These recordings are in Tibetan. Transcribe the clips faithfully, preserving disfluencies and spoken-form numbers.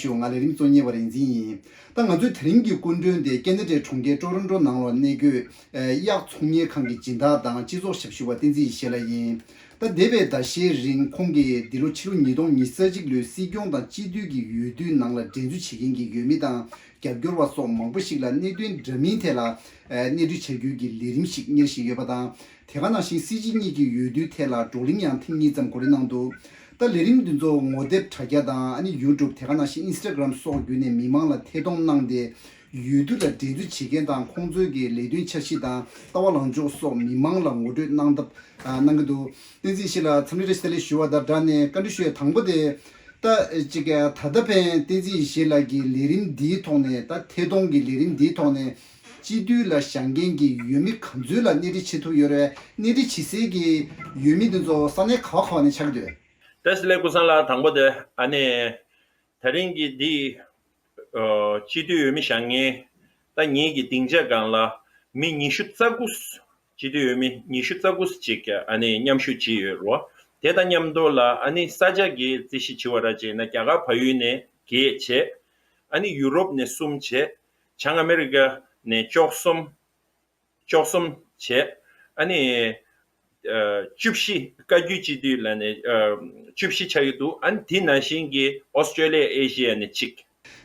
ཞུ། ང་ལས་རིམ་གཙོ་གཉེར་བ་རིག་འཛིན་ཡིན། ད་ང་ཚོའི་དེ་རིང་གི་སྐུ་མགྲོན་དེ་ཀེ་ན་ཌའི་གྲོང་ཁྱེར་ཀྲོ་རོན་ཀྲོ་ནང་ལ་གནས་འཁོད་གཡག་ཚོང་གཉེར་ཁང་གི་སྦྱིན་བདག་དང་སྤྱི་ཚོགས་ཞབས་ཞུ་བ་བསྟན་འཛིན་ཡེ་ཤེས་ལགས་ཡིན། ད་འདས་པའི་ཟླ་ཤས་རིང་ཁོང་གིས་འདི་ལོ་ཕྱི་ལོ་ཉིས་སྟོང་ཉི་ཤུ་རྩ་གཅིག་ལོའི་སྲིད་སྐྱོང་དང་སྤྱི་འཐུས་ཀྱི་འོས་བསྡུའི་ནང་ལ་འགྲན་རྩོད་བྱེད་མཁན་གྱི་འོས་མི་དང་རྒྱབ་སྐྱོར་བ་སོགས་མང་པོ་ཞིག་ལ་གནད་དོན་འདྲ་མིན་ཐད་ལ་གནས་འདྲི་བྱ་རྒྱུའི་གི་ལས་རིམ་ཞིག་གཉེར་བཞིན་ཡོད་པ་དང་། དེ་ག་ནང་བཞིན་སྲིད་སྤྱི་གཉིས་ཀྱི་འོས་བསྡུའི་ཐད་ལ་བགྲོ་གླེང་ཡང་ཐེངས་གཉིས་ཙམ་གོ་སྒྲིག་གནང་འདུག་ད་ལས་རིམ་འདི་ཚོ་ངོ་དེབ་དྲ་རྒྱ་དང་ཨ་ནི་ཡུ་ཊུབ། དེ་ག་ནང་བཞིན་ཨིན་སི་ཊ་གྷ་རམ་སོགས་བརྒྱུད་ནས་མི་མང་ལ་ཐད་གཏོང་གནང་སྟེ། འོས་བསྡུ་ལ་འགྲན་རྩོད་བྱེད་མཁན་དང་ཁོང་ཚོའི་གི་ལས་དོན་འཆར་གཞི་དང་ལྟ་བ་ལངས་ཕྱོགས་སོགས་མི་མང་ལ་ངོ་སྤྲོད་གནང་ཐབས་གནང་གི་འདུག་བསྟན་འཛིན་ཡེ་ཤེས་ལགས་འཚམས་འདྲི་བཀྲ་ཤིས་བདེ་ལེགས་ཞུ་བ་དང་སྦྲགས་ནས་བཀའ་འདྲི་ཞུ་ཡ་དང་པོ་དེ། ད་ཅིག་ད་ལྟ་ཕན་བསྟན་འཛིན་ཡེ་ཤེས་ལགས་ཀྱི་ལས་རིམ་འདིའི་ཐོག་ནས། ད་ཐད་གཏོང་གི་ལས་རིམ་འདིའི་ཐོག་ནས་སྤྱི་འཐུས་ལ་བཞེངས་མཁན་གྱི་འོས་མི་ག་ཚོད་ལ་གནས་འདྲི་བྱེད་ཐུབ་ཡོད་རེད། གནས་འདྲི་བྱེད་སའི་གི་འོས་མི་འདི་ཚོ་ས་གནས་ག་བ་ག་བ་ནས་ཆགས་ཀྱི་འདུག་བཀྲ་ཤིས་བདེ་ལེགས་ཀུན་བཟང་ལགས། དང་པོ་དེ་ཨ་ནི་དེ་རིང་གི་འདི་ཨ་སྤྱི་འཐུས་འོས་མི་བཞེངས་མཁན། ད་ངེད་ཀྱི་སྡིངས་ཆ་སྒང་ལ་མི་ཉི་ཤུ་རྩ་དགུ། སྤྱི་འཐུས་འོས་མི་ཉི་ཤུ་རྩ་དགུ་ཅིག་ཨ་ནི་མཉམ་ཞུགས་བྱས་ཡོད་རེད་བ། དེ་དང་མཉམ་དུ་ལ་ཨ་ནི་ས་ཆ་གི་རྩིས་གཞི་བྱས་པ་ར་བྱས་ན་རྒྱ་གར་བལ་ཡུལ་ནས་བརྒྱད་བྱས། ཨ་ནི་ཡུ་རོབ་ནས་གསུམ་བྱས། བྱང་ཨ་མེ་རི་ཀ་ནས་བཅུ་གསུམ། བཅུ་གསུམ་བྱས། ཨ་ནི་ཨ་བཅུ་བཞི། བཀའ་བརྒྱུད་སྤྱི་འཐུས་ལ་ནི་ཨ་བཅུ་བཞི་ཆགས་ཀྱི་འདུག་ཨ་ནི་དེ་ནང་བཞིན་གྱི་ཨོ་སི་ཀྲོ་ལི་ཡ། ཨེ་ཤི་ཡ་ནས་གཅིག་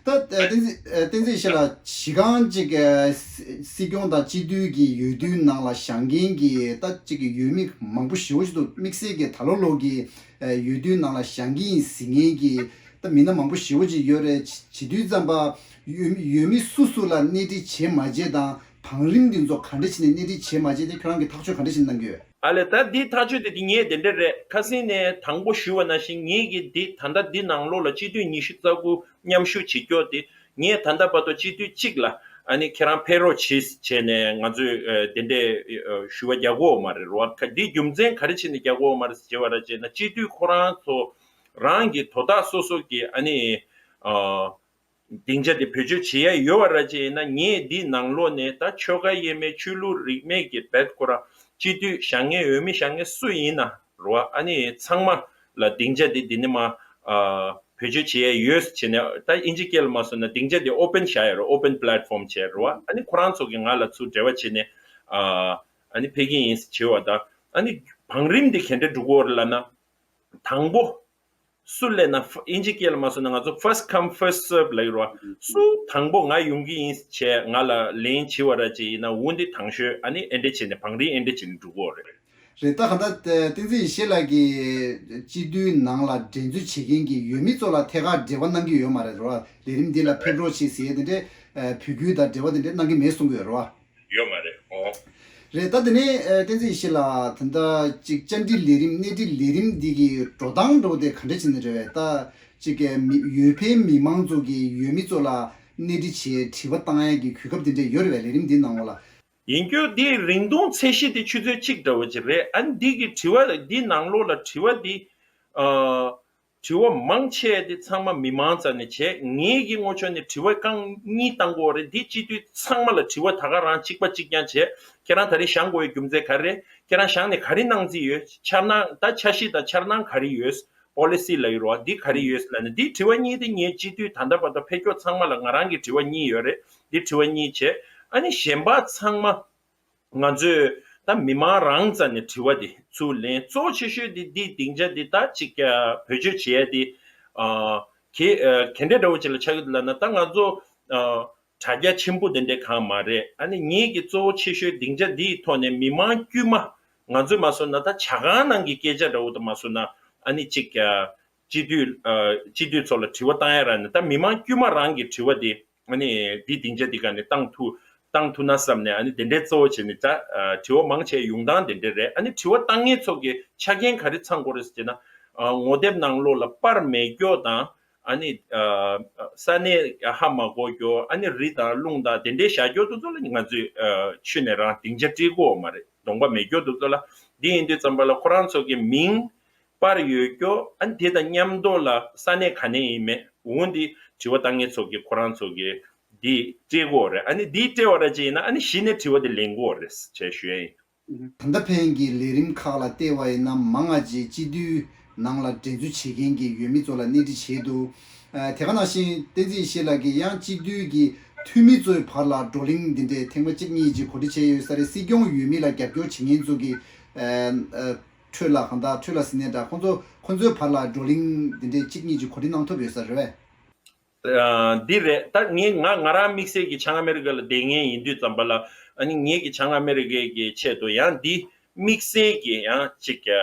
ད་ཨ་བསྟན་འཛིན་ཨ་བསྟན་འཛིན་ཡེ་ཤེས་ལགས། གཞི་རྐང་གཅིག་ཨ་སྲིད་སྐྱོང་དང་སྤྱི་འཐུས་ཀྱི་འོས་བསྡུའི་ནང་ལ་བཞེངས་མཁན་གྱི་ད་གཅིག་གི་འོས་མི་མང་པོ་ཞེ་པོ་ཞིག་འདུག་དམིགས་བསལ་གྱི་ད་ལོ་ལོ་གི་ཨ་འོས་བསྡུའི་ནང་ལ་བཞེངས་ཀྱི་ཡིན་ཟེར་མཁན་གྱི་ད་མི་སྣ་མང་པོ་ཞེ་པོ་ཅིག་ཡོད་རེད། བྱེད་དུས་ཙམ་པ་འོས་འོས་མི་སུ་སུ་ལ་གནས་འདྲི་བྱས་མ་བྱས་དང་བང་རིམ་འདི་ཚོ་ག་འདྲ་བྱས་ནས་གནས་འདྲི་བྱས་མ་བྱས་དེ་ཁྱོད་རང་གིས་ཐག་གཅོད་ག་འདྲ་བྱས་ནས་གནང་གི་ཡོད། ཨ་ལས། ད་འདི་ཐག་གཅོད་དེ་འདི་ངས་དེ་འདྲ་རེད། ཁ་སང་ནས་དང་པོ་ཞུས་པ་ནང་བཞིན་ངེད་ཀྱིས་འདི་ད་ལྟ་འདི་ནང་ལོགས་ལ་སྤྱི་འཐུས་ཉི་ཤུ་རྩ་དགུ་མཉམ་ཞུགས་བྱེད་རྒྱུ་དེ། ངས་ད་ལྟ་བར་དུ་སྤྱི་འཐུས་གཅིག་ལ་ཨ་ནི་ཁྱེད་རང་ཕེབས་རོགས་གྱིས་བྱས་ནས་ང་ཚོས་ཨ་དེ་འདྲའི་ཨ་ཞུ་བ་རྒྱག་གི་ཡོད་མ་རེད་རོ། ཁ་འདི་རྒྱུ་མཚན་ག་རེ་བྱས་ནས་རྒྱག་གི་ཡོད་མ་རེད་ཟེར་བ་ར་བྱས་ན། སྤྱི་འཐུས་ཁོ་རང་ཚོ་རང་གི་དོ་བདག་སོ་སོ་གི་ཨ་ནི་ཨ་སྡིངས་ཆ་དེ་བེད་སྤྱོད་བྱེད་ཡ་ཡོད་པ་ར་བྱས་ན། ངས་འདི་ནང་ལོགས་ནས་ད་ཆོལ་ཁ་དབྱེ་མེད་ཆོས་ལུགས་རིས་མེད་ཀྱི་བེད་ཁོ་ར་སྤྱི་འཐུས་བཞེངས་མཁན་འོས་མི་བཞེངས་མཁན་སུ་ཡིན་ན་རོ། ཨ་ནི་ཚང་མ་ལ་སྡིངས་ཆ་དེ་འདི་ནས་མར་ཨ་བེད་སྤྱོད་བྱེད་ཡ་ཡོད་བྱས་ནས། ད་དབྱིན་ཇི་སྐད་ལ་མ་སོང་ན་སྡིངས་ཆ་དེ་ཨོ་པན་བཞག་ཡ་རོ། ཨོ་པན་པི་ལེཊ་ཕོམ་བྱས་རོ། ཨ་ནི་ཁོ་རང་ཚོ་གིས་ང་ལ་ཚུར་འབྲེལ་བ་བྱས་ནས་ཨ་ཨ་ནི་ཕེབས་ཀྱི་ཡིན་ཟེར་བྱས་པ་དང་། ཨ་ནི་བང་རིམ་དེ་ག་འདྲ་འགྲོ་གི་ཡོད་རེད་ལབ་ན། དང་པོ་སུ་སླེབས་ན། ཕ་དབྱིན་ཇི་སྐད་ལ་མ་སོང་ན་ང་ཚོ་first come first serve ལབ་ཀྱི་རེད་བ། སུ་དང་པོ་ང་ཡོང་གི་ཡིན་བྱས་ང་ལ་ལན་བྱས་པ་ར་བྱས་ཡིན་ན། འོ་འདི་དང་ཤོས་ཨ་ནི་ཨེ་འདྲ་བྱས་ནས་བང་རིམ་ཨེ་འདྲ་བྱས་ནས་འགྲོ་གི་ཡོད་རེད། རེད། ད་གང་ལྟར་ཨ་བསྟན་འཛིན་ཡེ་ཤེས་ལགས་ཀྱིས་སྤྱི་འཐུས་ནང་ལ་འགྲན་རྩོད་བྱེད་མཁན་གྱི་འོས་མི་ཚོ་ལ་ཐད་ཀར་འབྲེལ་བ་གནང་གི་ཡོད་མ་རེད་རོ། ལས་རིམ་འདི་ལ་ཕེབས་རོགས་བྱེད་ཟེར་དེ་འདྲའི་ཨ་འབོད་སྐུལ་དང་འབྲེལ་བ་དེ་འདྲ་གནང་གི་མེད་གསུང་གི་ཡོད་རོ། ཡོད་མ་རེད། ཨོ། རེད། ད་དེ་ནས་ཨ་བསྟན་འཛིན་ཡེ་ཤེས་ལགས། ད་ལྟ་ཅིག་བཅར་འདྲི་ལས་རིམ། གནས་འདྲི་ལས་རིམ་འདི་གི་འགྲོ་སྟངས་འདྲ་བོ་དེ་ག་འདྲ་བྱས་ནས་རེད་པས། ད་ཅིག་གི་མི་འོས་འཕེན་མི་མང་ཚོ་གི་འོས་མི་ཚོ་ལ་གནས་འདྲི་བྱས་དྲི་བ་བཏང་ཡ་གི་གོ་སྐབས་དེ་འདྲ་ཡོད་རེད་པས་ལས་རིམ་འདི་ནང་ལོགས་ལ། ཡིན་རྒྱུ་འདི་རིང་ཐུང་ཚད་གཞི་དེ་ཆུ་ཚོད་གཅིག་འདྲ་བོ་ཅིག་རེད། ཨ་ནི་འདི་གི་དྲི་བ་འདི་ནང་ལོགས་ལ་དྲི་བ་འདི་ཨ། དྲི་བ་མང་ཆེ་དེ་ཚང་མ་མི་མང་རྩ་ནས་བྱས། ངེད་ཀྱི་ངོས་ཕྱོགས་ནས་དྲི་བ་རྐང་གཉིས་བཏང་དགོས་རེད། འདི་སྤྱི་འཐུས་ཚང་མ་ལ་དྲི་བ་ད་ག་རང་གཅིག་པ་གཅིག་རྐྱང་བྱས། ཁྱེད་རང་ད་རེས་བཞེངས་དགོས་ཡའི་རྒྱུ་མཚན་ག་རེ་རེད། ཁྱེད་རང་བཞེངས་ནས་ག་རེ་གནང་རྩིས་ཡོད། འཆར་སྣང་ད་འཆར་གཞི་དང་འཆར་སྣང་ག་རེ་ཡོད། པོ་ལི་སི་ལབ་ཀྱི་རེད་བ། འདི་ག་རེ་ཡོད་ལབ་ནས་འདི་དྲི་བ་གཉིས་དེ་ངས་སྤྱི་འཐུས་ད་ལྟ་བར་དུ་ཕེབས་མཁན་ཚང་མ་ལ་ང་རང་གི་དྲི་བ་གཉིས་ཡོད་རེད། འདི་དྲི་བ་གཉིས་བྱས། ཨ་ནི་གཞན་པ་ཚང་མ། ང་ཚོས་ད་མི་མང་རང་རྩ་ནས་དྲི་བ་འདི་ཚུར་ལེན། གཙོ་ཆེ་ཤོས་འདི་འདི་སྡིངས་ཆ་འདི་ད་ཅིག་ཨ་བེད་སྤྱོད་བྱེད་ཡ་འདི་ཨ་ག་ཨ་ག་འདྲ་འདྲ་བོ་ཅིག་ལ་ཆགས་ཀྱི་འདུག་ལབ་ན། ད་ང་ཚོ་ཨ་དྲ་རྒྱ་ཆེན་པོ་དེ་འདྲ་གང་མ་རེད། ཨ་ནི་ངེད་ཀྱི་གཙོ་བོ་ཆེ་ཤོས་སྡིངས་ཆ་འདིའི་ཐོག་ནས་མི་མང་དཀྱུས་མ། ང་ཚོས་མ་སོང་ན་ད་ཇ་ཁང་ནང་གི་སྐད་ཆ་འདྲ་བོ་དང་མ་སོང་ན། ཨ་ནི་ཅིག་ཨ་སྤྱི་འཐུས་ཨ་སྤྱི་འཐུས་ཚོ་ལ་དྲི་བ་བཏང་ཡ་ར་ནི། ད་མི་མང་དཀྱུས་མ་རང་གི་དྲི་བ་འདི། ཨ་ནི་འདི་སྡིངས་ཆ་འདི་ག་ནས་བཏང་ཐུབ་བཏང་ཐུབ་ན་བསམ་ནས། ཨ་ནི་དེ་འདྲའི་གཙོ་བོ་བྱས་ནས་ད་ཨ་དྲི་བ་མང་ཆེ་ཡོང་སྟངས་དེ་འདྲ་རེད། ཨ་ནི་དྲི་བ་བཏང་མཁན་ཚོ་གི་ཆ་རྐྱེན་ག་རེ་ཚང་དགོས་རེད་ཟེར་ན། ཨ་ངོ་དེབ་ནང་ལོགས་ལ་པར་མེད་རྒྱུ་དང་། ཨ་ནི་ཨ་ས་གནས་ཧ་མ་གོ་རྒྱུ། ཨ་ནི་རི་དང་རླུང་དང་དེ་འདྲའི་བཞག་རྒྱུ་དེ་ཚོ་ལ་ང་ཚོས་ཨ་ཆུ་ནས་རང་སྡིངས་ཆ་སྤྲད་དགོས་མ་རེད། གདོང་པ་མེད་རྒྱུ་དེ་ཚོ་ལ། འདི་ཡིན་དུས་ཙམ་པ་ལ་ཁོ་རང་ཚོ་གི་མིང་པར་ཡོད་རྒྱུ། ཨ་ནི་དེ་དང་མཉམ་དུ་ལ་ས་གནས་ག་ནས་ཡིན་མིན། འོ་འདི་དྲི་བ་བཏང་མཁན་ཚོ་གིས་ཁོ་རང་ཚོ་གིས་འདི་སྤྲད་དགོས་རེད། ཨ་ནི་འདི་སྤྲད་པ་ར་ཅིག་ཡིན་ན། ཨ་ནི་གཞི་ནས་དྲི་བ་དེ་ལེན་དགོས་རེད་ཅེས་ཞུ་ཡ་ཡིན། ད་ལྟ་ཕན་གྱི་ལས་རིམ་ཁག་ལ་བལྟས་པ་ཡིན་ན། མང་ང་ཅིག་སྤྱི་འཐུས་ ནང་ལ་འགྲན་རྩོད་བྱེད་མཁན་གྱི་འོས་མི་ཚོ་ལ་གནས་འདྲི་བྱས་འདུག་ཨ། དེ་ག་ནང་བཞིན་བསྟན་འཛིན་ཡེ་ཤེས་ལགས་ཀྱིས་ཡང་སྤྱི་འཐུས་ཀྱི་འཐུས་མི་ཚོའི་བར་ལ་བགྲོ་གླེང་འདི་འདྲའི་ཐེངས་མ་གཅིག་གཉིས་ཅིག་གོ་སྒྲིག་བྱས་ཡོད་ས་རེད། སྲིད་སྐྱོང་འོས་མི་ལ་རྒྱབ་སྐྱོར་བྱེད་མཁན་ཚོ་གི་ཨ། ཨ། ཁྲོད་ལ་གང་ལྟར་ཁྲོད་ལ་ཟེར་ནའི་འདྲ། ཁོང་ཚོ་ཁོང་ཚོའི་བར་ལ་བགྲོ་གླེང་འདི་འདྲའི་གཅིག་གཉིས་ཅིག་གོ་སྒྲིག་གནང་ཐུབ་ཡོད་ས་རེད་པས། ཨ། འདི་རེད། ད་ངས་ང་ང་རང་དམིགས་བསལ་གྱི་བྱང་ཨ་མེ་རི་ཀ་ལ་བསྡད་མཁན་ཡིན་དུས་ཙམ་པ་ལ། ཨ་ནི་ངེད་ཀྱི་བྱང་ཨ་མེ་རི་ཀའི་གི་ཆེད་དུ་ཡང་འདི་དམིགས་བསལ་གྱི་ཡང་ཅིག་ཨ།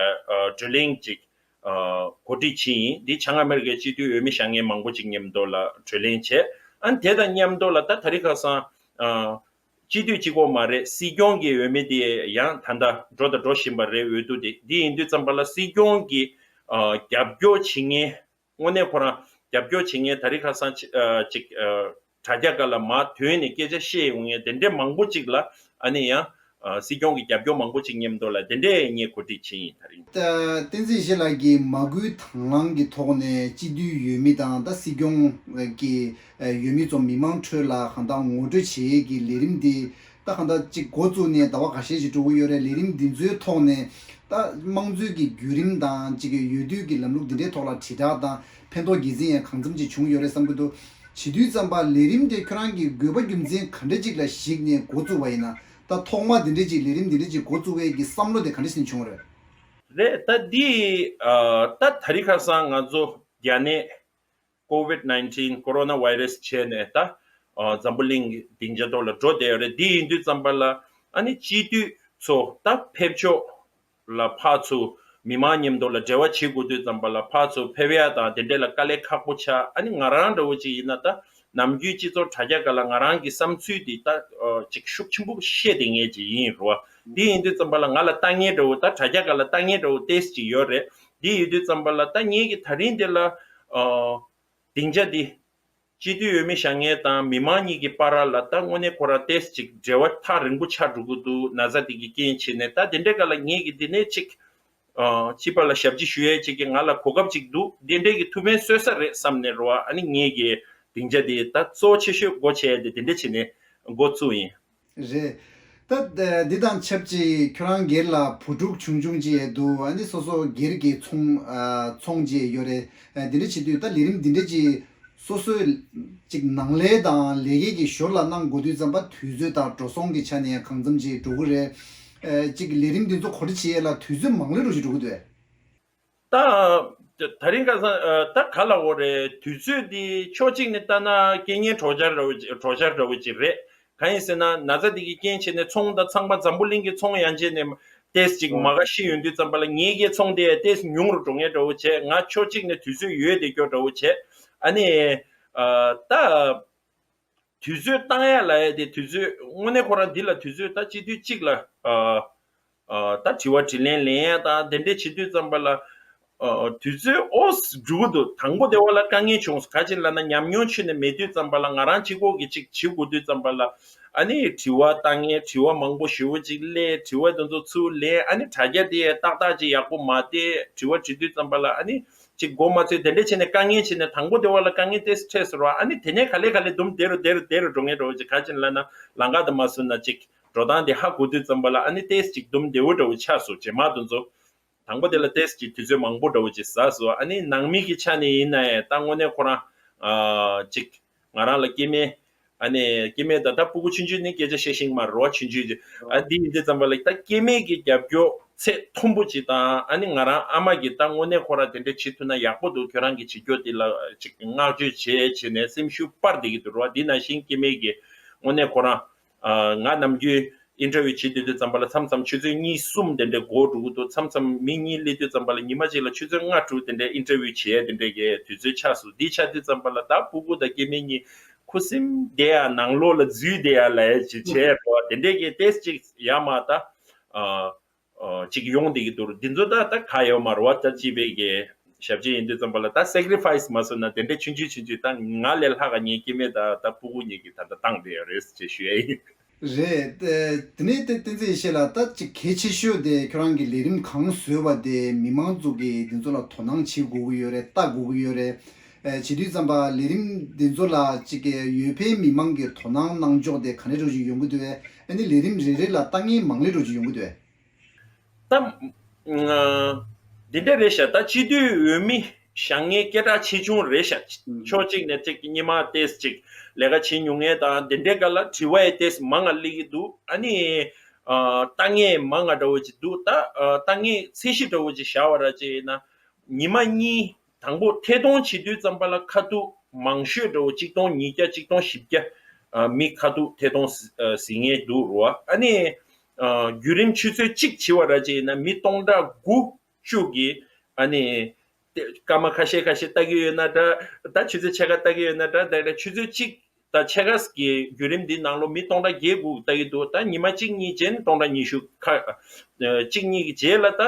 བགྲོ་གླེང་ཅིག་ཨ། གོ་སྒྲིག་བྱས་ཡིན། འདི་བྱང་ཨ་མེ་རི་ཀའི་སྤྱི་འཐུས་འོས་མི་བཞེངས་མཁན་མང་པོ་ཅིག་མཉམ་དུ་ལ་བགྲོ་གླེང་བྱས། ཨ་ནི་དེ་དང་མཉམ་དུ་ལ་ད་དེ་རིང་ཁ་སང་ཨ། སྤྱི་འཐུས་གཅིག་པོ་མ་རེད། སྲིད་སྐྱོང་གི་འོས་མི་དེ་ཡང་ད་ལྟ་འགྲོ་དང་འགྲོ་བཞིན་པ་རེད། འོས་བསྡུ་དེ། འདི་ཡིན་དུས་ཙམ་པ་ལ་སྲིད་སྐྱོང་གི་ཨ། རྒྱབ་སྐྱོར་བྱེད་མཁན། དངོས་གནས་ཁོ་རང་རྒྱབ་སྐྱོར་བྱེད་མཁན་ད་རིང་ཁ་སང་ཅི་ཨ། ཅིག་ཨ། དྲ་རྒྱ་སྒང་ལ་མར་ཐོན་ནས་སྐད་ཆ་བཤད་ཡོང་མཁན་དེ་འདྲའི་མང་པོ་ཅིག་ལ། ཨ་ནི་ཡང་ཨ། སྲིད་སྐྱོང་གི་རྒྱབ་སྐྱོར་མང་པོ་ཅིག་མཉམ་དུ་ལ་དེ་འདྲའི་ངས་གོ་སྒྲིག་བྱས་ཡིན་ད་རིང་། ད་བསྟན་འཛིན་ཡེ་ཤེས་ལགས་ཀྱིས་མ་སྐུལ་དང་བླངས་ཀྱི་ཐོག་ནས་སྤྱི་འཐུས་འོས་མི་དང་ད་སྲིད་སྐྱོང་གི་ཨ། འོས་མི་ཚོ་མི་མང་ཁྲོད་ལ་གང་ལྟར་ངོ་སྤྲོད་བྱེད་ཡས་ཀྱི་ལས་རིམ་འདི་ད་གང་ལྟར་ཅིག་འགོ་བཙུགས་ནས་ཟླ་བ་འགའ་ཤས་ཤིག་འགྲོ་གི་ཡོད་རེད། ལས་རིམ་འདི་ཚོའི་ཐོག་ནས་ད་དམངས་གཙོའི་གི་བརྒྱུད་རིམ་དང་ཅིག་གི་འོས་བསྡུ་གི་ལམ་ལུགས་འདི་འདྲའི་ཐོག་ལ་དྲིལ་བསྒྲགས་དང་ཕན་ཐོགས་དགེ་མཚན་ཡང་གང་འཚམ་ཅིག་བྱུང་ཡོད་རེད་བསམ་གྱི་འདུག་བྱེད་དུས་ཙམ་པ་ལས་རིམ་དེ་ཁྱོད་རང་གི་དགོས་པ་རྒྱུ་མཚན་ག་འདྲ་ཅིག་ལ་གཞིགས་ནས་འགོ་བཙུགས་པ་ཡིན་ན། ད་ཐོག་མ་འདི་འདྲ་ཅིག་ལས་རིམ་འདི་འདྲ་ཅིག་འགོ་བཙུགས་པའི་གི་བསམ་བློ་དེ་ག་འདྲ་ཞིག་བྱུང་རེད། རེད། ད་འདི་ཨ། ད་ད་རིང་ཁ་སང་ང་ཚོ་རྒྱ་ནད་ཀོ་ཝིད་ནའིན་ཊིན་ཀོ་རོ་ན་ཝའི་རེ་སི་བྱས་ནས་ད་ཨ། འཛམ་བུ་གླིང་གི་སྡིངས་ཆ་ཐོག་ལ་འགྲོ་བསྡད་ཡོད་རེད། འདི་ཡིན་དུས་ཙམ་པ་ལ་ཨ་ནི་སྤྱི་འཐུས་ཚོ་ད་ཕེབས་ཕྱོགས་ལ་ཕར་ཚུར་མི་མང་མཉམ་དུ་ལ་འབྲེལ་བ་བྱེད་དགོས་དུས་ཙམ་པ་ལ་ཕར་ཚུར་ཕེབས་ཡ་དང་དེ་འདྲས་ལ་དཀའ་ལས་ཁག་པོ་ཆགས། ཨ་ནི་ང་རང་འདྲ་བོ་ཅིག་ཡིན་ན་ད་ནམ་རྒྱུན་སྤྱི་ཚོགས་དྲ་རྒྱ་སྒང་ལ་ང་རང་གི་བསམ་ཚུལ་འདི་ད་ཨ། ཅིག་ཤུགས་ཆེན་པོ་བཤད་བསྡད་མཁན་ཅིག་ཡིན་རེད་བ། འདི་ཡིན་དུས་ཙམ་པ་ལ་ང་ལ་ལྟ་ངན་འདྲ་བོ་ད་དྲ་རྒྱ་སྒང་ལ་ལྟ་ངན་འདྲ་བོ་ཏོག་ཙམ་ཅིག་ཡོད་རེད། འདི་ཡིན་དུས་ཙམ་པ་ལ་ད་ངེད་ཀྱི་ད་རིང་འདི་ལ་ཨ། སྡིངས་ཆ་འདི་སྤྱི་འཐུས་འོས་མི་བཞེངས་མཁན་དང་མི་མང་གཉིས་ཀྱི་བར་ལ་ད་དངོས་གནས་ཁོ་རང་ཏོག་ཙམ་ཅིག་འབྲེལ་བ་ཐག་རིང་པོ་ཆགས་འགྲོ་གི་འདུག་ན་ཚ་འདི་གི་རྐྱེན་བྱས་ནས། ད་དེ་འདྲའི་སྒང་ལ་ངེད་ཀྱི་འདི་ནས་ཅིག་ཨ། སྤྱི་པ་ལ་ཞབས་ཕྱི་ཞུ་ཡས་ཅིག་གི་ང་ལ་གོ་སྐབས་ཅིག་འདུག་འདི་འདྲའི་གི་ཐུགས་ཕན་གསོས་ས་རེད་བསམ་ནས་རེད་བ། ཨ་ནི་ངེད་ཀྱི་སྡིངས་ཆ་འདི་ད་གཙོ་ཆེ་ཤོས་སྒོ་ཕྱེ་ཡས་འདི་དེ་འདྲ་བྱས་ནས་འགོ་བཙུགས་ཡིན། རེད། ད་འདི་དང་ཆབས་ཅིག་ཁྱོད་རང་སྒེར་ལ་བུ་ཕྲུག་ཆུང་ཆུང་ཅིག་ཡོད་འདུག་ཨ་ནི་སོ་སོ་སྒེར་གྱི་ཚོང་ཨ། ཚོང་ཅིག་ཡོད་རེད། ཨ། འདི་འདྲ་བྱེད་དུས་ད་ལས་རིམ་འདི་འདྲ་ཅིག་སོ་སོའི་ཅིག་ནང་ལས་དང་ལས་ཀའི་གི་ཞོར་ལ་གནང་དགོས་དུས་ཙམ་པ་དུས་ཚོད་དང་འགྲོ་སོང་གི་ཆ་ནས་ཡང་གང་འཚམ་ཅིག་འགྲོ་གི་རེད། ཨ། ཅིག་ལས་རིམ་འདི་ཚོ་གོ་སྒྲིག་བྱེད་ཡས་ལ་དུས་ཚོད་མང་ལོས་འགྲོ་ཞིག་འགྲོ་གི་འདུག་ད་ད་རིང་ཁ་སང་ཨ། ད་ག་ལབ་དགོས་རེད། དུས་ཚོད་འདི་ཕྱོགས་གཅིག་ནས་ལྟ་ན་རྐྱེན་ངན་གྲོགས་ཆར་འདྲ་བོ་ཅིག་གྲོགས་ཆར་འདྲ་བོ་ཅིག་རེད། གང་ཡིན་ཟེར་ན་ན་ཚ་འདི་གི་རྐྱེན་བྱས་ནས་ཚོང་དང་ཚང་མ་འཛམ་བུ་གླིང་གི་ཚོང་ཡན་ཆད་ནས་ཏོག་ཙམ་ཅིག་མ་དགའ་ཤི་ཡོང་དུས་ཙམ་པ་ལ་ངེད་ཀྱི་ཚོང་དེ་ཏོག་ཙམ་ཉུང་རུ་འགྲོ་མཁན་འདྲ་བོ་བྱས། ང་ཕྱོགས་གཅིག་ནས་དུས་ཚོད་ཡོད་བསྡད་རྒྱུ་འདྲ་བོ་བྱས། ཨ་ནི་ཨ། ད་དུས་ཚོད་བཏང་ཡ་ལབ་ཡ་དེ་དུས་ཚོད་དངོས་གནས་ཁོ་རང་འདི་ལ་དུས་ཚོད་ད་སྤྱི་འཐུས་གཅིག་ལ་ཨ། ཨ། ད་དྲི་བ་དྲིས་ལན་ལེན་ཡ་དང་དེ་འདྲས་བྱེད་དུས་ཙམ་པ་ལ་ཨ། དུས་ཚོད་ཨོ་འགྲོ་གི་འདུག་དང་པོ་དེ་བ་ལ་དཀའ་ངལ་བྱུང་སོང་། ག་ཅི་ལབ་ན་ཉམས་མྱོང་ཁྱོན་ནས་མེད་དུས་ཙམ་པ་ལ་ང་རང་གཅིག་པོ་གིས་ཅིག་བྱེད་དགོས་དུས་ཙམ་པ་ལ། ཨ་ནི་དྲི་བ་བཏང་མཁན་དྲི་བ་མང་པོ་ཞེ་པོ་ཅིག་སླེབས། དྲི་བ་དེ་ཚོ་ཚུར་ལེན། ཨ་ནི་དྲ་རྒྱ་དེ་ཏག་ཏག་ཅིག་ཡག་པོ་མ་བལྟས། དྲི་བ་དྲི་དུས་ཙམ་པ་ལ་ཨ་ནི་ཅིག་མགོ་མ་ཚོས། དེ་འདྲས་བྱས་ནས་དཀའ་ངལ་བྱས་ནས་དང་པོ་དེ་བ་ལ་དཀའ་ངལ་ཏོག་ཙམ་འཕྲད་སོང་ར། ཨ་ནི་དེ་ནས་ག་ལེ་ག་ལེ་དུམ་བདེ་རུ་བདེ་རུ་བདེ་རུ་འགྲོ་མཁན་འདྲ་བོ་ཅིག་ག་ཅི་ལབ་ན་ལམ་ཁ་དེ་མ་བཟོས་ན་ཅིག་འགྲོ་སྟངས་དེ་ཧ་གོ་དུས་ཙམ་པ་ལ་ཨ་ནི་ཏོག་ཙམ་ཅིག་དུམ་བདེ་བོ་འདྲ་བོ་ཆགས་སོང་། རྗེས་མ་དེ་ཚོ། དང་པོ་དེ་ལ་ཏོག་ཙམ་ཅིག་དུས་ཚོད་མང་པོ་འདྲ་བོ་ཅིག་ཟ་སོང་། ཨ་ནི་ནང་མི་གི་ཆ་ནས་ཡིན་ན་ཡང་ད་དངོས་གནས་ཁོ་རང་ཨ། ཅིག་ང་རང་ལ་སྐྱེ་དམན། ཨ་ནི་སྐྱེ་དམན་ད་ལྟ་སྤུ་གུ་ཆུང་ཆུང་ནི་སྐད་ཆ་བཤད་ཤེས་ཀྱི་མ་རེད་བ། ཆུང་ཆུང་ཅིག་ཨ། འདི་ཡིན་དུས་ཙམ་པ་ལ་ད་སྐྱེ་དམན་གྱི་རྒྱབ་སྐྱོར་ཚད་མཐོན་པོ་ཅིག་དང་། ཨ་ནི་ང་རང་ཨ་མ་གིས་ད་དངོས་གནས་ཁོ་རང་དེ་འདྲ་བྱེད་ཐུབ་ན་ཡག་པོ་འདུག་ཁྱོད་རང་གིས་བྱེད་རྒྱུ་དེ་ལ་ཅིག་བསྔགས་བརྗོད་བྱས་བྱས་ནས་སེམས་ཤུགས་སྤར་བསྡད་ཀྱི་འདུག་ར། འདི་ནང་བཞིན་སྐྱེ་དམན་གྱིས་དངོས་གནས་ཁོ་རང་ཨ། ང་ནམ་རྒྱུན་ཨིན་ཊར་ཝིའུ་བྱེད་དུས་དུས་ཙམ་པ་ལ་མཚམས་མཚམས་ཆུ་ཚོད་གཉིས་གསུམ་དེ་འདྲའི་འགོར་འགྲོ་གི་འདུག་མཚམས་མཚམས་མི་གཉིས་སླེབས་དུས་ཙམ་པ་ལ་ཉི་མ་གཅིག་ལ་ཆུ་ཚོད་ལྔ་དྲུག་དེ་འདྲའི་ཨིན་ཊར་ཝིའུ་བྱེད་ཡ་དེ་འདྲའི་གི་དུས་ཚོད་ཆགས་སོང་། འདི་ཆགས་དུས་ཙམ་པ་ལ་ད་སྤུ་གུ་དང་སྐྱེ་དམན་གཉིས་ཁུ་སིམ་བསྡད་ཡ་ནང་ལོགས་ལ་འཛུལ་བསྡད་ཡ་ལབ་ཡ་ཅིག་བྱས་རོགས། དེ་འདྲའི་གི་ཏོག་ཙམ་ཅིག་ཡ་མ་ད་ཨ། ཨ། ཅིག་ཡོང་བསྡད་ཀྱི་འདུག་འདི་ཚོ་ད་ད་ག་ཡོད་མ་རེད་བ། ད་སྤྱི་པའི་གི་ཞབས་ཕྱི་ཡིན་དུས་ཙམ་པ་ལ་ད་སེ་ཀ་རི་ཕ་ཡི་སི་མ་བཟོས་ན་དེ་འདྲའི་ཆུང་ཆུང་ཆུང་ཆུང་ད་ང་ལས་ལྷག་ག་ངའི་སྐྱེ་དམན་ད་ད་སྤུ་གུ་གཉིས་ཀྱིས་ད་ད་བཏང་བསྡད་ཡོད་རེད་ཅེས་ཞུ་ཡ་ཡིན། རེད། དེ་ནས་དེ་བསྟན་འཛིན་ཡེ་ཤེས་ལགས། ད་ཅིག་གལ་ཆེ་ཤོས་དེ་ཁྱོད་རང་གི་ལས་རིམ་གང་བཟོས་པ་དེ་མི་མང་ཚོ་གིས་འདི་ཚོ་ལ་དོ་སྣང་བྱེད་དགོས་ཀྱི་ཡོད་རེད། ལྟ་དགོས་ཀྱི་ཡོད་རེད། ཨ། བྱེད་དུས་ཙམ་པ་ལས་རིམ་འདི་ཚོ་ལ་ཅིག་གི་འོས་འཕེན་མི་མང་གིས་དོ་སྣང་གནང་ཕྱོགས་དེ་ག་འདྲ་འདྲ་ཅིག་ཡོང་གི་འདུག་གས། ཨ་ནི་ལས་རིམ་རེ་རེ་ལ་ལྟ་མཁན་མང་ལོས་འདྲ་ཅིག་ཡོང་གི་འདུག་གས། ད་ང་ འདི་འདྲ་རེད་ཤག་ད་སྤྱི་འཐུས་འོས་མི་བཞེངས་མཁན་སྐད་གྲགས་ཆེ་ཆུང་རེད་ཤག་ཕྱོགས་གཅིག་ནས་ཅིག་སྔོན་མ་ཏོག་ཙམ་ཅིག་ལས་ཀ་བྱེད་མྱོང་མཁན་དང་འདི་འདྲའི་སྒང་ལ་དྲི་བ་ཡང་ཏོག་ཙམ་མང་ང་སླེབས་ཀྱི་འདུག་ཨ་ནི་ཨ་ལྟ་མཁན་མང་ང་འདྲ་བོ་ཅིག་འདུག་ད་ཨ་ལྟ་མཁན་ཚད་གཞི་འདྲ་བོ་ཅིག་བཞག་པ་ར་ཅིག་ཡིན་ན། ཉི་མ་གཉིས། དང་པོ་ཐད་གཏོང་བྱེད་དུས་ཙམ་པ་ལ་ཁ་ཐུག་མང་ཤོས་འདྲ་བོ་གཅིག་སྟོང་ཉིས་བརྒྱ་གཅིག་སྟོང་བཞི་བརྒྱ་ཨ་མི་ཁ་ཐུག་ཐད་གཏོང་ཨ་གཟིགས་མཁན་འདུག་རོ། ཨ་ནི་ཨ་བརྒྱུད་རིམ་ཆུ་ཚོད་གཅིག་བྱས་པ་ར་ཅིག་ཡིན་ན་མི་སྟོང་ཕྲག་དགུ་བཅུ་གིས་ཨ་ནི་དེ་སྐར་མ་ཁ་ཤས་ཁ་ཤས་ལྟ་གི་ཡོད་ན་འདྲ། ད་ཆུ་ཚོད་ཕྱེད་ཀ་ལྟ་གི་ཡོད་ན་འདྲ། ད་ཆུ་ཚོད་གཅིག་དང་ཕྱེད་ཀ་གི་བརྒྱུད་རིམ་འདིའི་ནང་ལོགས་མི་སྟོང་ཕྲག་བརྒྱད་དགུ་ལྟ་གི་འདུག་ད་ཉི་མ་གཅིག་གཉིས་རྗེས་ནས་སྟོང་ཕྲག་ཉི་ཤུ་ཁ། ཨ་གཅིག་གཉིས་ཀྱི་རྗེས་ལ་ད་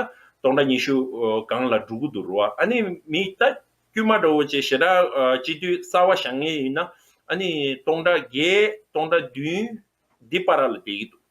སྟོང་ཕྲག་ཉི་ཤུ་ཨ་སྒང་ལ་འགྲོ་གི་འདུག་རོ། ཨ་ནི་མི་ད་དཀྱུས་མ་འདྲ་བོ་ཅིག་ཞེ་དྲག་ཨ་སྤྱི་འཐུས་གསར་པ་བཞེངས་མཁན་ཡིན་ན་ཨ་ནི་སྟོང་ཕྲག་བརྒྱད་སྟོང་ཕྲག་བདུན་འདི་བར་ལ་བསྡད་ཀྱི་འདུག་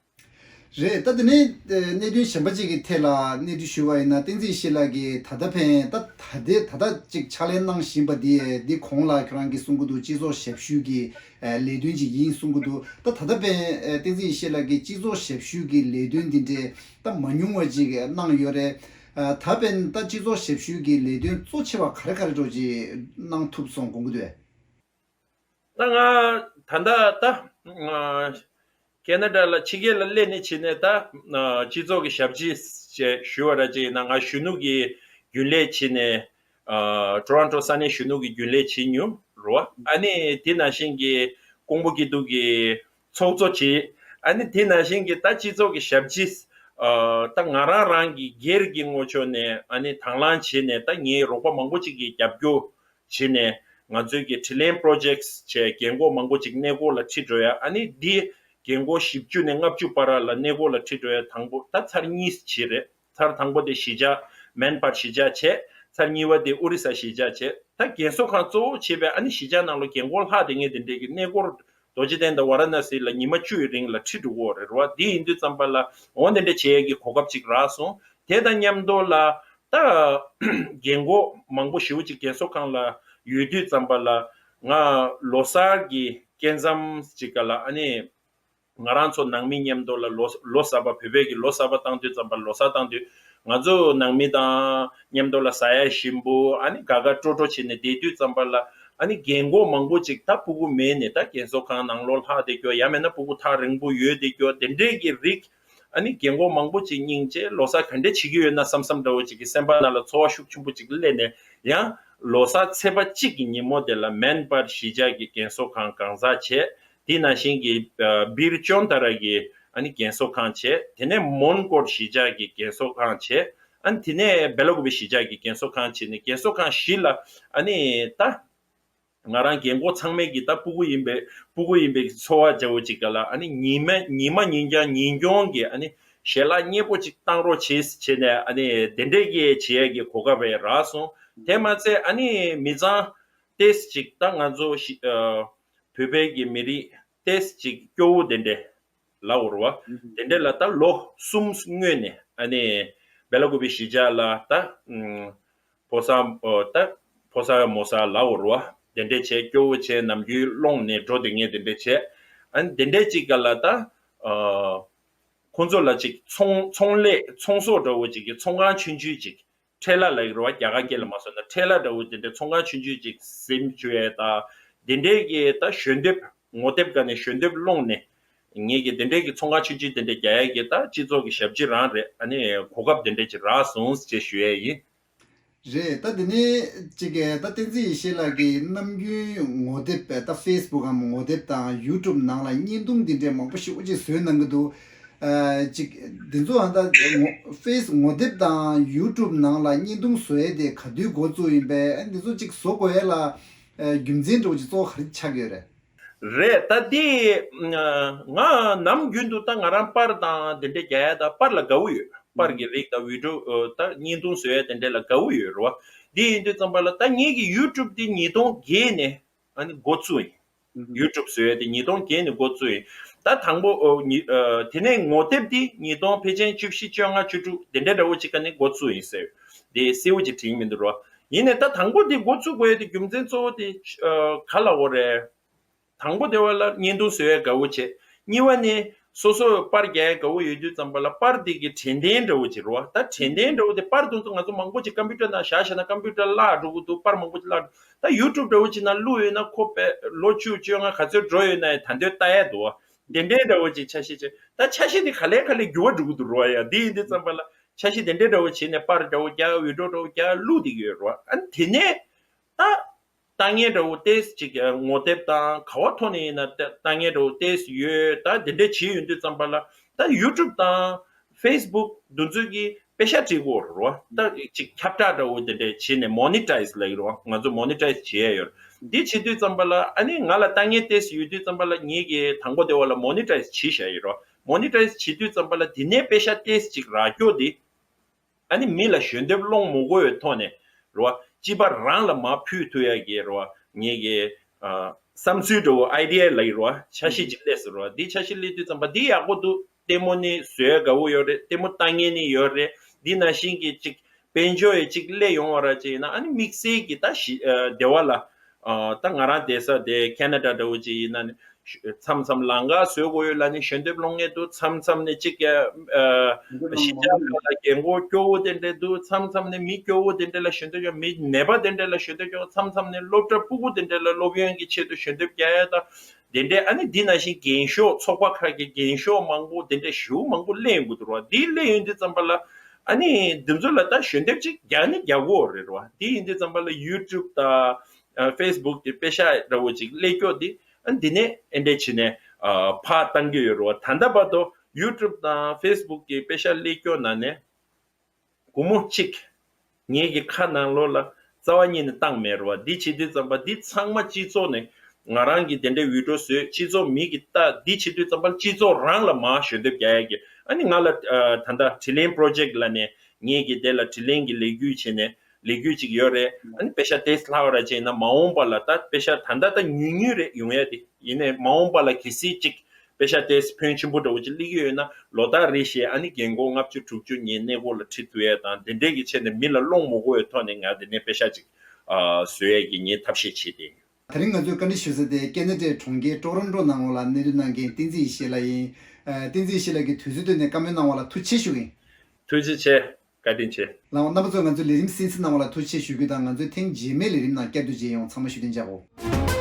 རེད། ད་དེ་ནས་ཨ་གནད་དོན་གཞན་པ་ཅིག་གི་ཐད་ལ་གནས་འདྲི་ཞུ་བ་ཡིན་ན། བསྟན་འཛིན་ཡེ་ཤེས་ལགས་ཀྱིས་ད་ལྟ་ཕན་ད་ད་ལྟ་ད་ལྟ་ཅིག་ཕྱག་ལས་གནང་བཞིན་པ་འདི་འདི་གོང་ལ་ཁྱོད་རང་གིས་གསུང་གི་འདུག་སྤྱི་ཚོགས་ཞབས་ཞུ་གི་ཨ་ལས་དོན་ཅིག་ཡིན་གསུང་གི་འདུག་ད་ད་ལྟ་ཕན་ཨ་བསྟན་འཛིན་ཡེ་ཤེས་ལགས་ཀྱིས་སྤྱི་ཚོགས་ཞབས་ཞུ་གི་ལས་དོན་འདི་འདྲའི་ད་མ་ཉུང་བ་ཅིག་གནང་ཡོད་རེད། ཨ་ད་ཕན་ད་སྤྱི་ཚོགས་ཞབས་ཞུ་གི་ལས་དོན་གཙོ་ཆེ་བ་ག་རེ་ག་རེ་འདྲ་ཅིག་གནང་ཐུབ་སོང་དགོངས་ཀྱི་འདུག་ད་ང་ད་ལྟ་ད་ང་ཁེ་ན་ཌ་ལ་ཕྱི་རྒྱལ་ལ་སླེབས་ནས་ཕྱིན་ནས་ད་ཨ་སྤྱི་ཚོགས་ཀྱི་ཞབས་ཕྱི་ཞེས་ཞུ་བ་ར་ཅིག་ཡིན་ན། ང་གཞོན་ནུ་གི་རྒྱུན་ལས་བྱས་ནས་ཨ་ཊོ་རོན་ཊོ་ས་གནས་གཞོན་ནུ་གི་རྒྱུན་ལས་བྱེད་མྱོང་རོ། ཨ་ནི་དེ་ནང་བཞིན་གྱི་ཀོང་པོ་སྐྱིད་སྡུག་གི་ཚོགས་གཙོ་བྱས། ཨ་ནི་དེ་ནང་བཞིན་གྱི་ད་སྤྱི་ཚོགས་ཀྱི་ཞབས་ཕྱི་ཨ་ད་ང་རང་རང་གི་སྒེར་གྱི་ངོས་ཕྱོགས་ནས་ཨ་ནི་དང་བླངས་བྱས་ནས་ད་ངའི་རོགས་པ་མང་པོ་ཅིག་གིས་རྒྱབ་སྐྱོར་བྱས་ནས་ང་ཚོའི་གི་Trillium Projects བྱས་རྒན་གོག་མང་པོ་ཅིག་གནས་སྐོར་ལ་ཁྲིད་འགྲོ་ཡ། ཨ་ནི་འདི་རྒན་གོག་བཞི་བཅུ་ནས་ལྔ་བཅུ་བར་ལ་གནས་སྐོར་ལ་ཁྲིད་འགྲོ་ཡ་དང་པོ་ད་ཚར་གཉིས་བྱས་རེད། ཚར་དང་པོ་དེ་གཞིས་ཆགས་མན་པར་གཞིས་ཆགས་བྱས། ཚར་གཉིས་པ་དེ་ཨོ་རི་ས་གཞིས་ཆགས་བྱས། ད་རྒན་གསོ་ཁང་གཙོ་བོ་བྱས་པའི་ཨ་ནི་གཞིས་ཆགས་ནང་ལ་རྒན་གོག་ལྷག་བསྡད་མཁན་དེ་འདྲས་ཀྱི་གནས་སྐོར་རྡོ་རྗེ་གདན་དང་ཝཱ་ར་ཎ་སི་ལ་ཉི་མ་བཅུ་ཡི་རིང་ལ་ཁྲིད་འགྲོ་གི་ཡོད་རེད་རོ། དེ་ཡིན་དུས་ཙམ་པ་ལ་འོ་དེ་འདྲ་བྱེད་ཡས་ཀྱི་གོ་སྐབས་ཅིག་རག་སོང་། དེ་དང་མཉམ་དུ་ལ་ད་རྒན་གོག་མང་པོ་ཞེ་པོ་ཅིག་རྒན་གསོ་ཁང་ལ་ཡོད་དུས་ཙམ་པ་ལ་ང་ལོ་གསར་གྱི་སྐབས་མཚམས་ཅིག་ག་ལ་ཨ་ནི་ང་རང་ཚོ་ནང་མི་མཉམ་དུ་ལ་ལོ་ལོ་གསར་པ་བོད་པའི་གི་ལོ་གསར་པ་བཏང་དུས་ཙམ་པ་ལོ་གསར་བཏང་དུས་ང་ཚོ་ནང་མི་དང་མཉམ་དུ་ལ་ཟ་ཡ་ཞིམ་པོ་ཨ་ནི་དགའ་དགའ་སྤྲོ་སྤྲོ་བྱས་ནས་བསྡད་དུས་ཙམ་པ་ལ་ཨ་ནི་རྒན་གོག་མང་པོ་ཅིག་ད་ཕྲུ་གུ་མེད་ནས་ད་རྒན་གསོ་ཁང་ནང་ལོགས་ལྷག་བསྡད་རྒྱུ་ཡང་མིན་ན་ཕྲུ་གུ་ཐག་རིང་པོ་ཡོད་བསྡད་རྒྱུ་དེ་འདྲས་ཀྱི་རིགས། ཨ་ནི་རྒན་གོག་མང་པོ་ཅིག་སྙིང་རྗེ་ལོ་གསར་ག་འདྲས་བྱེད་ཀྱི་ཡོད་ན་བསམ་བསམ་འདྲ་བོ་ཅིག་གི་སེམས་པ་ནང་ལ་ཚོར་བ་ཤུགས་ཆེན་པོ་ཅིག་སླེབས་ནས་ཡང་ལོ་གསར་ཚེས་པ་གཅིག་གི་ཉིན་མོ་དེ་ལ་མན་པར་གཞིས་ཆགས་ཀྱི་རྒན་གསོ་ཁང་གང་ཟག་བྱས། དེ་ནང་བཞིན་གྱི་ཨ་བིར་ཅོན་ཏ་ར་གི་ཨ་ནི་རྒན་གསོ་ཁང་བྱས། དེ་ནས་མོན་གྷོར་གཞིས་ཆགས་ཀྱི་རྒན་གསོ་ཁང་བྱས། ཨ་ནི་དེ་ནས་སྦེ་ལ་ཀུ་པེ་གཞིས་ཆགས་ཀྱི་རྒན་གསོ་ཁང་བྱས་ནས་རྒན་གསོ་ཁང་བཞི་ལ་ཨ་ནི་ད་ང་རང་རྒན་གོག་ཚང་མས་ཀྱི་ད་ཕྲུ་གུ་ཡིན་པའི་ཕྲུ་གུ་ཡིན་པའི་ཚོར་བ་འདྲ་བོ་ཅིག་ག་ལ་ཨ་ནི་ཉི་མ་ཉི་མ་ཉིན་རྐྱང་ཉིན་སྐྱོང་གི་ཨ་ནི་ཞལ་ལག་མཉེས་པོ་ཅིག་བཏང་རོགས་བྱེད་བྱས་ནས་ཨ་ནི་དེ་འདྲས་ཀྱི་བྱེད་ཡས་ཀྱི་གོ་སྐབས་རག་སོང་། དེ་མ་ཚད་ཨ་ནི་མི་ཚང་ཏོག་ཙམ་ཅིག་ད་ང་ཚོ་ཤི་ཨ་བོད་པའི་གི་མི་རིགས་ཏོག་ཙམ་ཅིག་སྐྱོ་བོ་དེ་འདྲས་ལབ་དགོས་རེད་བ། དེ་འདྲས་ལ་ད་ལོ་གསུམ་སྔོན་ནས་ཨ་ནི་སྦེ་ལ་ཀུ་པེ་གཞིས་ཆགས་ལ་ད་ཕོ་གསར་ཨ་ད་ཕོ་གསར་མོ་གསར་ལབ་དགོས་རེད་བ། དེ་འདྲས་བྱས་སྐྱོ་བོ་བྱས་ནམ་རྒྱུན་སློང་ནས་འགྲོ་བསྡད་མཁན་དེ་འདྲས་བྱས། ཨ་ནི་དེ་འདྲས་ཅིག་ག་ལ་ད་ཨ་ཁོང་ཚོ་ལ་ཅིག་ཚོང་ཚོང་ལས་ཚོང་ཟོག་འདྲ་བོ་ཅིག་གི་ཚོང་ཁང་ཆུང་ཆུང་ཅིག་ཁྲེ་ལ་ལབ་ཀྱི་རེད་བ། རྒྱ་གར་སྐད་ལ་མ་སོང་ན་ཁྲེ་ལ་འདྲ་བོ་དེ་འདྲའི་ཚོང་ཁང་ཆུང་ཆུང་ཅིག་ཟིན་བཅུག་ཡས་དང་དེ་འདྲའི་གི་ད་ཞལ་འདེབས་ངོ་དེབ་སྒང་ནས་ཞལ་འདེབས་སློང་ནས་ངེད་ཀྱི་དེ་འདྲའི་གི་ཚོང་ཁང་ཆུང་ཆུང་དེ་འདྲ་རྒྱག་ཡས་ཀྱི་ད་སྤྱི་ཚོགས་ཀྱི་ཞབས་ཕྱི་རང་རེད། ཨ་ནི་གོ་སྐབས་དེ་འདྲ་ཅིག་རག་སོང་ཞེས་ཞུ་ཡས་ཡིན། རེད། ད་དེ་ནས་ཅིག་གི་ད་བསྟན་འཛིན་ཡེ་ཤེས་ལགས་ཀྱིས་ནམ་རྒྱུན་ངོ་དེབ་ད་ཕེ་སི་བུག་གམ་ངོ་དེབ་དང་ཡུ་ཊུབ་ནང་ལ་བརྙན་ཐུང་འདི་འདྲའི་མང་པོ་ཞེ་པོ་ཅིག་བཟོས་གནང་གི་འདུག་ཨ་ཅིག་འདི་ཚོ་ཨ་ད་ངོ་ཕེ་སི་ངོ་དེབ་དང་ཡུ་ཊུབ་ནང་ལ་བརྙན་ཐུང་བཟོ་ཡས་དེ་ག་དུས་འགོ་བཙུགས་ཡིན་པས། ཨ་འདི་ཚོ་ཅིག་བཟོ་དགོས་ཡས་ལ་ཨ་རྒྱུ་མཚན་འདྲ་བོ་ཅིག་གཙོ་བོ་ག་རེ་ཆགས་ཀྱི་ཡོད་རེད། རེད། ད་འདི་ང་ནམ་རྒྱུན་དུ་ད་ང་རང་པར་དང་དེ་འདྲ་རྒྱག་ཡས་ད་པར་ལ་དགའ་བོ་ཡོད། པར་གྱི་རིགས་དང་བི་ཌིའོ་ད་བརྙན་ཐུང་བཟོ་ཡས་དེ་འདྲ་ལ་དགའ་བོ་ཡོད་རེད་བ། འདི་ཡིན་དུས་ཙམ་པ་ལ་ད་ངེད་ཀྱི་ཡུ་ཊུབ་འདི་ཉིས་སྟོང་བརྒྱད་ནས་ཨ་ནི་འགོ་བཙུགས་ཡིན། ཡུ་ཊུབ་བཟོ་ཡས་དེ་ཉིས་སྟོང་བརྒྱད་ནས་འགོ་བཙུགས་ཡིན། ད་དང་པོ་ཨོ་ཉི་ཨ་དེ་ནས་ངོ་དེབ་དེ་ཉིས་སྟོང་ཕལ་ཆེར་བཅུ་བཞི་བཅོ་ལྔ་བཅུ་དྲུག་དེ་འདྲ་འདྲ་བོ་ཅིག་ག་ནས་འགོ་བཙུགས་ཡིན་ཟེར། དེ་གསལ་བོ་ཅིག་དྲན་མི་འདུག་རོ། ཡིན་ནའི་ད་དང་པོ་དེ་འགོ་བཙུགས་དགོས་ཡས་དེ་རྒྱུ་མཚན་གཙོ་བོ་དེ་ཨ་ག་ལབ་དགོས་རེད། དང་པོ་དེ་བ་ལ་བརྙན་ཐུང་བཟོ་ཡས་དགའ་བོ་བྱས། གཉིས་པ་ནི་ སོ་སོ་པར་རྒྱག་ཡ་དགའ་བོ་ཡོད་དུས་ཙམ་པ་ལ་པར་དེ་གི་དྲན་རྟེན་འདྲ་བོ་ཅིག་རེད་བ། ད་དྲན་རྟེན་འདྲ་བོ་དེ་པར་དེ་ཚོ་ང་ཚོ་མང་པོ་ཅིག་ཀམ་པུ་ཊར་ནང་བཞག་བཞག་ན་ཀམ་པུ་ཊར་བརླག་འགྲོ་གི་འདུག་པར་མང་པོ་ཅིག་བརླག་འགྲོ། ད་ཡུ་ཊུབ་འདྲ་བོ་ཅིག་ནང་བླུགས་ཡོད་ན་ཁོ་པས་ལོ་བཅུ་བཅོ་ལྔ་ག་ཚོད་འགྲོ་ཡོད་ན་ཡང་ད་དུང་ལྟ་ཡ་འདུག་བ། དེ་འདྲའི་འདྲ་བོ་ཅིག་འཆར་གཞི་བྱས། ད་འཆར་གཞི་དེ་ག་ལེ་ག་ལེ་འགྱུར་བ་འགྲོ་གི་འདུག་རེད་བ། ཡ་འདི་ཡིན་དུས་ཙམ་པ་ལ་འཆར་གཞི་དེ་འདྲའི་འདྲ་བོ་བྱས་ནས་པར་འདྲ་བོ་རྒྱག་བི་ཌིའོ་འདྲ་བོ་རྒྱག་བླུགས་བསྡད་ཀྱི་ཡོད་རེད་བ། ཨ་ནི་དེ་ནས་ད། ལྟ་ངན་འདྲ་བོ་ཏོག་ཙམ་ཅིག་ངོ་དེབ་དང་ག་བ་ཐོག་ནས་ཡིན་ན་ལྟ་ལྟ་ངན་འདྲ་བོ་ཏོག་ཙམ་ཡོད། ད་དེ་འདྲས་བྱས་ཡོང་དུས་ཙམ་པ་ལ་ད་ཡུ་ཊུབ་དང་ཕེ་སི་བུག་འདི་ཚོ་གིས་པེ་ཤ་སྤྲད་ཀྱི་ཡོད་རེད་བ། ད་ཅིག་ཁྱབ་བསྒྲགས་འདྲ་བོ་དེ་འདྲས་བྱས་ནས་མོ་ནི་ཊའི་ཛི་ལབ་ཀྱི་རེད་བ། ང་ཚོ་མོ་ནི་ཊའི་ཛི་བྱེད་ཡ་ཡོད་རེད། འདི་བྱེད་དུས་ཙམ་པ་ལ་ཨ་ནི་ང་ལ་ལྟ་ངན་ཏོག་ཙམ་ཡོད་དུས་ཙམ་པ་ལ་ངེད་ཀྱིས་དང་པོ་དེ་བ་ལ་མོ་ནི་ཊའི་ཛི་བྱས་བཞག་ཡོད་རེད་བ། མོ་ནི་ཊའི་ཛི་བྱེད་དུས་ཙམ་པ་ལ་དེ་ནས་པེ་ཤ་ཏོག་ཙམ་ཅིག་རག་རྒྱུ་དེ། ཨ་ནི་མི་ལ་ཞལ་འདེབས་སློང་མི་དགོས་པའི་ཐོག་ནས་རེད་བ། སྤྱི་པ་རང་ལ་མར་ཕུལ་ཐུབ་ཡ་གི་རེད་བ། ངེད་ཀྱི་ཨ་བསམ་ཚུལ་འདྲ་བོ་ཨའི་ཌི་ཡ་ལབ་ཀྱི་རེད་བ། འཆར་གཞི་ཅིག་སླེབས་སོང་རེད་བ། འདི་འཆར་གཞི་སླེབས་དུས་ཙམ་པ་འདི་ཡག་པོ་འདུག་ལྟད་མོ་ནི་བཟོ་ཡ་དགའ་བོ་ཡོད་རེད། ལྟད་མོ་ལྟ་མཁན་ནི་ཡོད་རེད། འདི་ནང་བཞིན་གྱི་ཅིག་དཔལ་འབྱོར་ཡི་ཅིག་སླེབས་ཡོང་བ་ར་ཅིག་ཡིན་ན་ཨ་ནི་དམིགས་བསལ་གྱི་ད་ཞི་ཨ་སྡེ་བ་ལ་ཨ་ད་ང་རང་བསྡད་ས་དེ་ཁེ་ན་ཌ་འདྲ་བོ་ཅིག་ཡིན་ན་ནི། མཚམས་མཚམས་ལམ་ཁ་བཟོ་དགོས་ཡོད་ལབ་ནས་ཞལ་འདེབས་སློང་མཁན་འདུག་མཚམས་མཚམས་ནས་གཅིག་ཨ་གཞིས་ཆགས་ཁག་ལ་རྒན་གོག་སྐྱོ་བོ་དེ་འདྲས་འདུག་མཚམས་མཚམས་ནས་མི་སྐྱོ་བོ་དེ་འདྲས་ལ་ཞལ་འདེབས་ཀྱང་མི་ནད་པ་དེ་འདྲས་ལ་ཞལ་འདེབས་ཀྱང་མཚམས་མཚམས་ནས་སློབ་གྲྭ་ཕྲུ་གུ་དེ་འདྲས་ལ་སློབ་ཡོན་གྱི་ཆེད་དུ་ཞལ་འདེབས་རྒྱག་ཡ་དང་དེ་འདྲས། ཨ་ནི་འདི་ནང་བཞིན་རྒན་ཤོག་ཚོགས་པ་ཁག་གི་རྒན་ཤོག་མང་པོ་དེ་འདྲས་ཞེ་པོ་མང་པོ་སླེབས་ཡོང་གི་འདུག་ར། འདི་སླེབས་ཡོང་དུས་ཙམ་པ་ལ་ཨ་ནི་འདི་ཚོ་ལ་ད་ཞལ་འདེབས་ཅིག་རྒྱག་ནི་རྒྱག་དགོས་རེད་ར། འདི་ཡིན་དུས་ཙམ་པ་ལ་ཡུ་ཊུབ་དང་ཕེ་སི་བུག་གི་པེ་ཤ་འདྲ་བོ་ཅིག་སླེབས་ཀྱོག་འདི། ཨ་འདི་ནས་ཨེ་འདྲས་བྱས་ནས་ཨ་ཕར་བཏང་གི་ཡོད་རེད་བ། ད་ལྟ་བར་དུ་ཡུ་ཊུབ་དང་ཕེ་སི་བུག་གི་པེ་ཤ་སླེབས་ཀྱོག་ནང་ནས་སྒོར་མོ་གཅིག་ངེད་ཀྱི་ཁ་ནང་ལོགས་ལ་རྩ་བ་ཉིད་ནས་བཏང་མེད་རེད་བ། འདི་བྱེད་དུས་ཙམ་པ་འདི་ཚང་མ་སྤྱི་ཚོགས་ནས་ང་རང་གི་དེ་འདྲའི་བི་ཌིའོ་བཟོས་སྤྱི་ཚོགས་མི་གིས་ལྟ། འདི་བྱེད་དུས་ཙམ་པ་སྤྱི་ཚོགས་རང་ལ་མར་ཞལ་འདེབས་རྒྱག་ཡ་གི། ཨ་ནི་ང་ལ་ཨ་ད་ལྟ་དྲིན་ལན་པོ་རོ་ཇེག་ལབ་ནས་ངེད་ཀྱི་དེ་ལ་དྲིན་ལན་གྱི་ལས་འགུལ་བྱས་ནས། ལས་འགུལ་ཅིག་ཡོད་རེད། ཨ་ནི་པེ་ཤ་ཏོག་ཙམ་ལྷག་པ་ར་ཅིག་ཡིན་ན་མ་འོངས་པ་ལ་ད་པེ་ཤ་ད་ལྟ་ད་ཉུང་ཉུང་རེད་ཡོང་ཡ་དེ། ཡིན་ནའི་མ་འོངས་པ་ལ་གལ་སྲིད་ཅིག་པེ་ཤ་ཏོག་ཙམ་ཕོན་ཆེན་པོ་འདྲ་བོ་ཅིག་སླེབས་ཀྱི་ཡོད་ན་ལོ་ལྟར་རེ་བཞིན་ཨ་ནི་རྒན་གོག་ལྔ་བཅུ་དྲུག་ཅུ་ངའི་གནས་སྐོར་ལ་ཁྲིད་ཐུབ་ཡ་དང་དེ་འདྲའི་གི་ཆེད་ནས་མི་ལ་སློང་མི་དགོས་པའི་ཐོག་ནས་ང་དེ་ནས་པེ་ཤ་ཅིག་ཨ་བཟོ་ཡ་གི་ངས་ཐབས་ཤེས་བྱས་ཏེ། དེ་རིང་ང་ཚོས་བཀའ་འདྲི་ཞུ་ས་དེ་ཀེ་ན་ཌའི་གྲོང་ཁྱེར་ཊོ་རོན་ཊོ་ནང་ལོགས་ལ་གནས་སྡོད་གནང་མཁན་བསྟན་འཛིན་ཡེ་ཤེས་ལགས་ཡིན། ཨ་བསྟན་འཛིན་ཡེ་ཤེས་ལགས་ཀྱིས་དུས་ཚོད་བཏོན་ནས་བཀའ་མོལ་གནང་བ་ལ་ཐུགས་རྗེ་ཆེ་ཞུ་གི་ཡིན། ཐུགས་རྗེ་ཆེ། བཀའ་དྲིན་ཆེ། ལགས་འོང་རྣམ་པ་ཚོ། ང་ཚོའི་ལས་རིམ་གསན་གཟིགས་གནང་བ་ལ་ཐུགས་རྗེ་ཆེ་ཞུ་རྒྱུ་དང་། ང་ཚོའི་ཐེངས་རྗེས་མའི་ལས་རིམ་ནང་བསྐྱར་དུ་མཇལ་ཡོང་། ཚང་མ་བཞུགས་གདན་འཇགས་གོ།